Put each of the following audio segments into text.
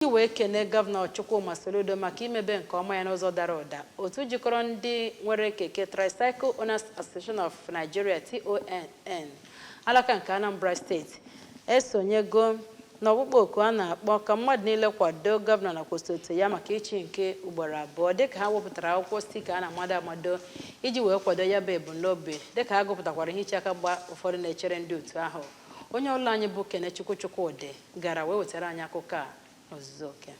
Iji wee kene Gọvanọ Chukwuma Soludo maka imebe nke ọma ya n'ụzọ dara ụda, otu jikọrọ ndị nwere keke Tricycle Owners Association of Nigeria, TOAN, alaka nke Anambra Steeti esonyego n'ọkpụkpọ oku a na-akpọ ka mmadụ niile kwado gọvanọ nakwa osote ya maka ịchị nke ugboro abụọ, dịka ha wepụtara akwụkwọ stika a na-amado amado iji wee kwado ya bụ ebumnobi, dịka ha gụpụtakwara ihe iche aka mgba ụfọdụ na-echere ndị otu ahụ. Onye ọlụ anyị bụ Kenechukwu Chukwudị gara wee wetara anyị akụkọ a n'ozuzu oke.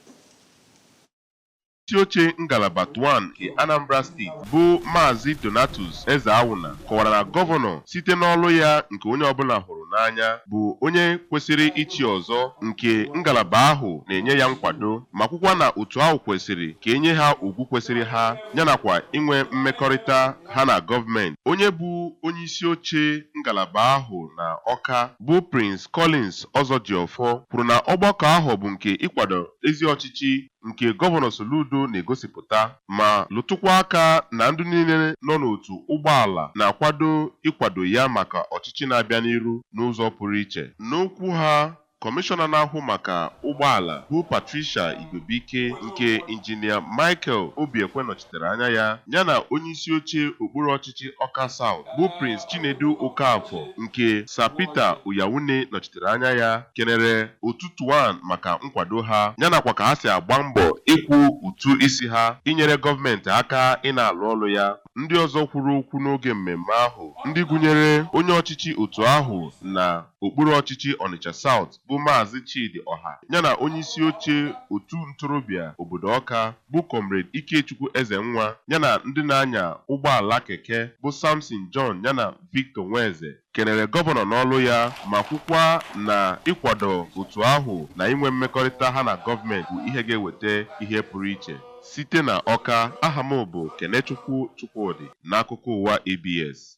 Isi oche ngalaba TOAN nke Anambra Steeti bụ Maazị Donatus Ezeawuna kọwara na gọvanọ, site n'ọlụ ya nke onye ọbụla hụrụ n'anya, bụ onye kwesịrị ịchị ọzọ, nke ngalaba ahụ na-enye ya nkwado, ma kwukwa na otu ahụ kwesịrị ka enye ha ugwu kwesịrị ha, yanakwa inwe mmekọrịta ha na gọọmenti. Onye bụ onye isi oche ngalaba ahụ na Awka, bụ Prince Collins Ọzọjiọfọ, kwuru na ọgbakọ ahụ bụ nke ịkwado ezi ọchịchị nke Gọvanọ Soludo na-egosipụta, ma lụtụkwa aka na ndị niile nọ n'otu ụgbọala na-akwado ịkwado ya maka ọchịchị na-abịa n'iru n'ụzọ pụrụ iche. N'okwu ha, Kọmishọna na-ahụ maka ụgbọala bụ Patricia Igwebuike, nke Injinia Michael Obiekwe nọchitere anya ya, yana onyeisi oche okpuru ọchịchị Awka South bụ Prince Chinedu Okafor, nke Sir Peter Uyawune nọchitere anya ya, kenere otu TOAN maka nkwado ha, yanakwa ka ha si agba mbọ ịkwụ ụtụ isi ha inyere gọọmenti aka ị na-alụ ọlụ ya. Ndị ọzọ kwuru okwu n'oge mmemme ahụ, ndị gụnyere onye ọchịchị otu ahụ na okpuru ọchịchị Onitsha South bụ Maazị Chidi Ọha, yana onyeisi oche otu ntorobịa obodo Awka bụ Comrade Ikechukwu Ezenwa, yana ndị na-anya ụgbọala keke bụ Samson John yana Victor Nweze, kenere gọvanọ n'ọlụ ya, ma kwukwa na ịkwado otu ahụ na inwe mmekọrịta ha na gọọmenti bụ ihe ga-eweta ihe pụrụ iche. Site na Awka, aha m bụ Kenechukwu Chukwudị, n'akụkọ ụwa ABS.